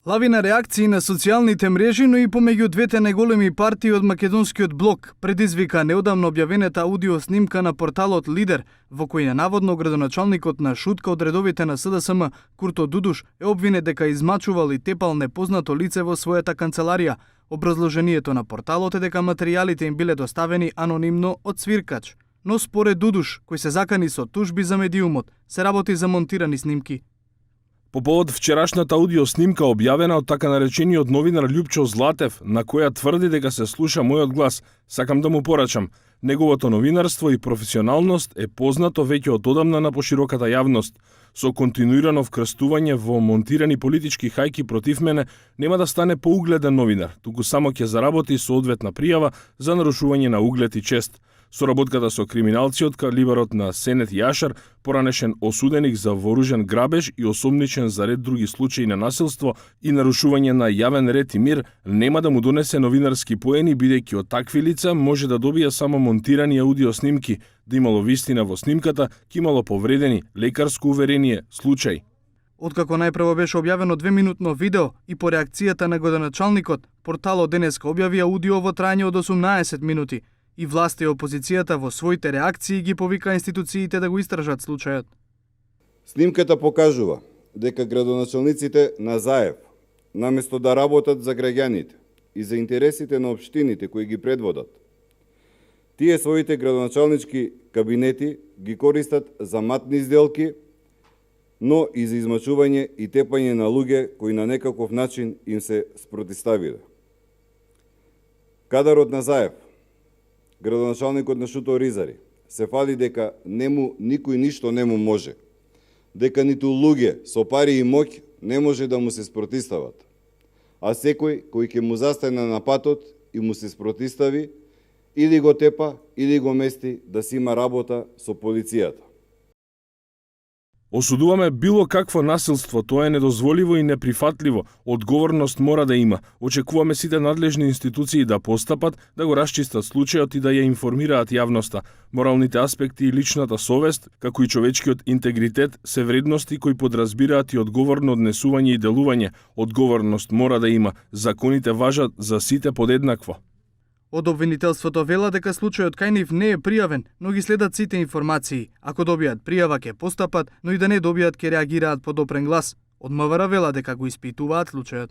Лавина реакции на социјалните мрежи, но и помеѓу двете најголеми партии од македонскиот блок, предизвика неодамно објавената аудио снимка на порталот Лидер, во која наводно градоначалникот на Шутка од редовите на СДСМ Курто Дудуш е обвинет дека измачувал и тепал непознато лице во својата канцеларија. Образложението на порталот е дека материјалите им биле доставени анонимно од свиркач. Но според Дудуш, кој се закани со тужби за медиумот, се работи за монтирани снимки. По повод вчерашната аудио снимка објавена од така наречениот новинар Љупчо Златев, на која тврди дека се слуша мојот глас, сакам да му порачам. Неговото новинарство и професионалност е познато веќе од одамна на пошироката јавност. Со континуирано вкрстување во монтирани политички хајки против мене, нема да стане поугледен новинар, туку само ќе заработи со одветна пријава за нарушување на углед и чест. Соработката со криминалци од калибарот на Сенет Јашар, поранешен осуденик за вооружен грабеж и осомничен за ред други случаи на насилство и нарушување на јавен ред и мир, нема да му донесе новинарски поени, бидејќи од такви лица може да добија само монтирани аудио снимки, да имало вистина во снимката, ки имало повредени, лекарско уверение, случај. Откако најпрво беше објавено 2-минутно видео и по реакцијата на градоначалникот, порталот денеска објави аудио во трајање од 18 минути, и власта и опозицијата во своите реакции ги повика институциите да го истражат случајот. Снимката покажува дека градоначалниците на Заев, наместо да работат за граѓаните и за интересите на општините кои ги предводат, тие своите градоначалнички кабинети ги користат за матни сделки, но и за измачување и тепање на луѓе кои на некаков начин им се спротиставиле. Кадарот на Заев, градоначалникот на Шуто Ризари, се фали дека никој ништо не му може, дека ниту луѓе со пари и моќ не може да му се спротистават, а секој кој ќе му застане на патот и му се спротистави, или го тепа, или го мести да си има работа со полицијата. Осудуваме било какво насилство, тоа е недозволиво и неприфатливо, одговорност мора да има. Очекуваме сите надлежни институции да постапат, да го расчистат случајот и да ја информираат јавноста. Моралните аспекти и личната совест, како и човечкиот интегритет, се вредности кои подразбираат и одговорно однесување и делување. Одговорност мора да има. Законите важат за сите подеднакво. Од обвинителството вела дека случајот кај нив не е пријавен, но ги следат сите информации. Ако добијат пријава ќе постапат, но и да не добијат ќе реагираат по допрен глас. Од МВР вела дека го испитуваат случајот.